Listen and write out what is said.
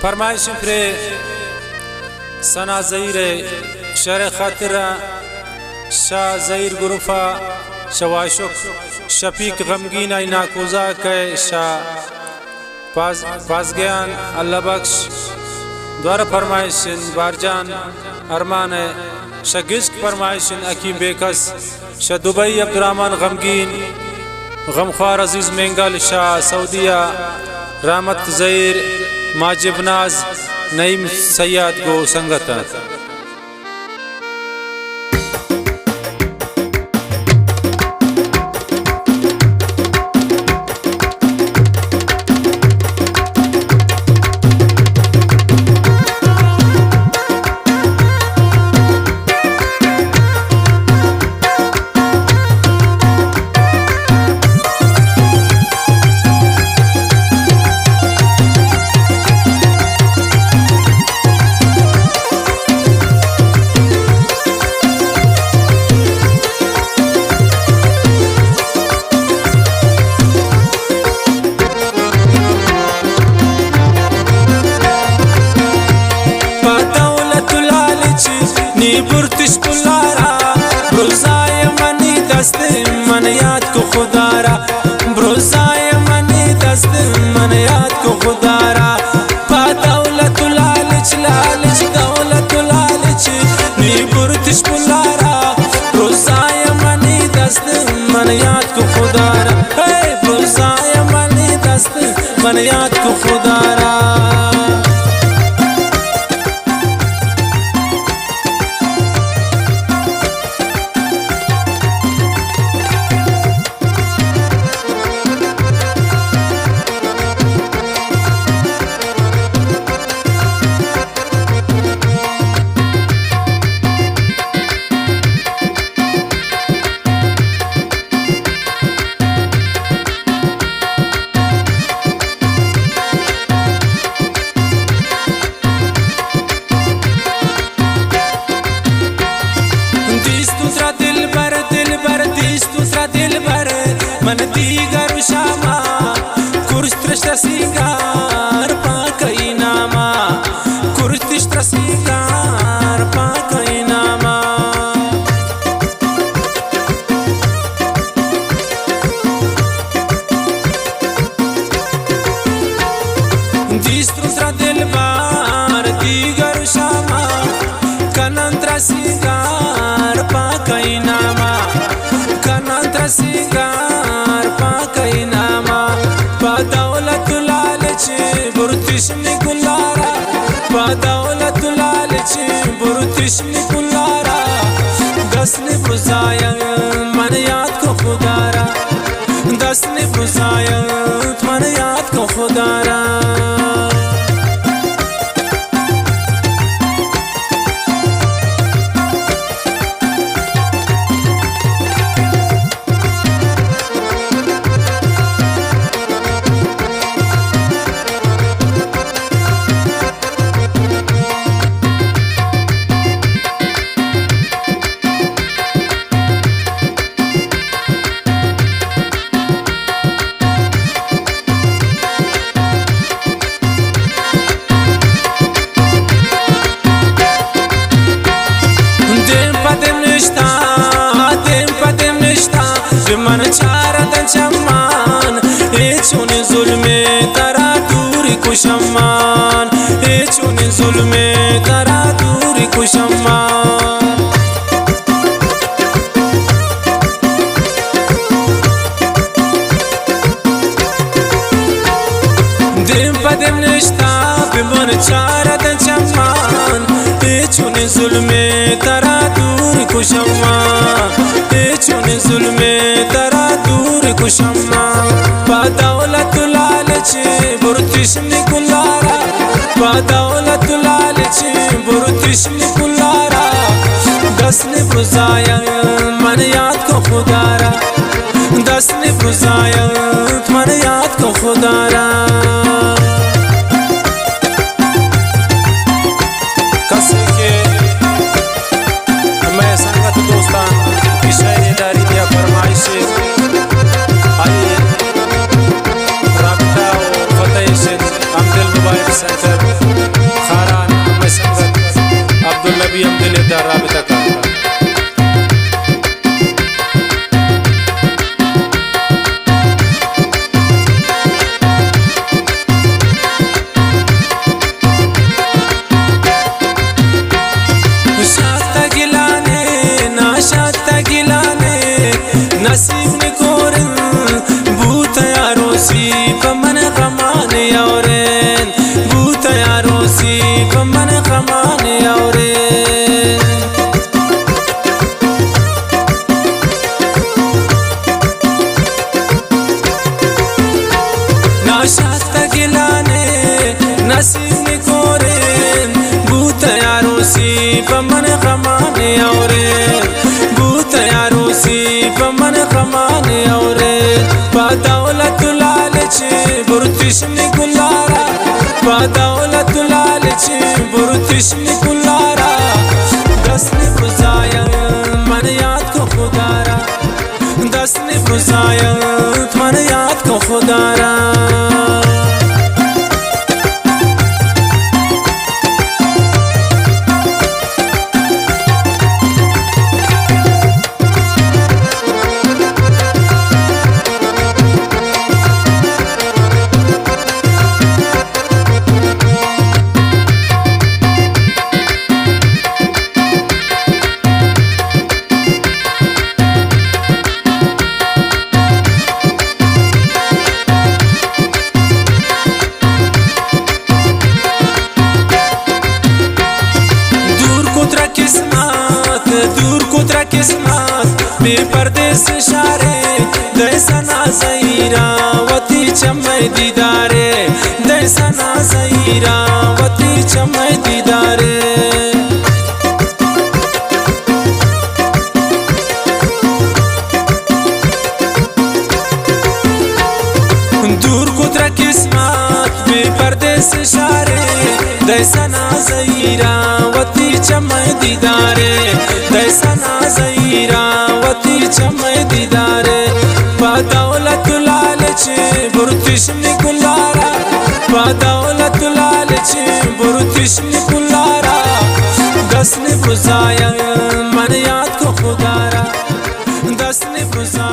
فرمائش پرے ثنا زہیر ءِ شعر ءِ خاطر ءَ شاہ زہیر گروپ ءَ شہ واشک شفیق غمگین ءِ ناکوزا کہ شہ پاز-، پازگیان اللہ بخش دوارہ فرمائش انت، بارجان ارمان ءِ شہ گسک فرمائش انت، حکیم بیکس شہ دبئی، عبدالرحمن غمگین، غمخوار عزیز مینگل شہ سعودیہ، رحمت زہیر، ماجب ناز، نعیم صیاد گوں سنگت ءَ۔ پہ دولت ءُ لالچ نی برتش پلارا، برزائے منی دست من یاد کو خدا را، برزائے منی دست من یاد کو خدا را۔ پہ دولت ءُ لالچ، لالچ، دولت ءُ لالچ نی برتش پلارا، برزائے منی دست من یاد کو خدا را، اے برزائے منی دست من یاد کو خدا را۔ دیست ترا دلبر، دلبر، دیست ترا دلبر، من دیگر شاما، کرست رشتہ سینگار پاک ای ناما، کرست رشتہ سینگار پاک ای ناما۔ دیست ترا دلبر دیگر شاما، کنن ترا سینگار پاک ای ناما، کنن ترا سینگار پاک ای ناما۔ پہ دولت ءُ لالچ برتش نی گلارا، پہ دولت ءُ لالچ برتش نی گلارا۔ دست نی برزاین من یاد کو خدا را، دست نی برزاین من یاد کو خدا را۔ دیم پہ دیم نشتہ، دیم پہ دیم نشتہ، بہ من چارت چمان، اے چونیں ظلمے ترا دور کشم من، اے چونیں ظلمے ترا دور کشم من۔ دیم پہ دیم نشتہ بہ من چارت چمان، اے چونیں ظلمے ترا دور کشم من، اے چونیں ظلمے ترا دور کشم من۔ پہ دولت ءُ لالچ برتش نی گلارا، پہ دولت ءُ لالچ برتش نی گلارا۔ دست نی برزاین من یاد کو خدا را، دست نی برزاین من یاد کو خدا را۔ کسے کہ مئے سنگت دوستاں کہ شعرے داریت یا فرمائشے، آئی رابطہ ءُ پتہ ایش انت، ہمدل موبائل سینٹر، نسیم نکورین، بوت عروسی پہ من غمان اورے، بوت عروسی پہ من غمان اورے۔ پہ دولت لالچ برتش نکلارا، پہ دولت لالچ برتش نکلارا۔ دست نبزاین من یاد کو خدا را، دست نبزاین من یاد کو خدا را۔ دور کترا قسمت، دور کترا قسمت، بے پردیس شارے، دے سنا زہیرا وتی چمئے دیدارے، دے سنا زہیرا وتی چمئے دیدارے۔ دور کترا قسمت، بے پردیس شارے، دے سنا زہیرا وتی چمئے دیدارے، دے سنا زہیرا وتی چمئے دیدارے۔ پہ دولت لالچ برتش نکلارا، پہ دولت لالچ برتش نکلارا۔ دست نبزاین من یاد کو خدا را، دست نبزاین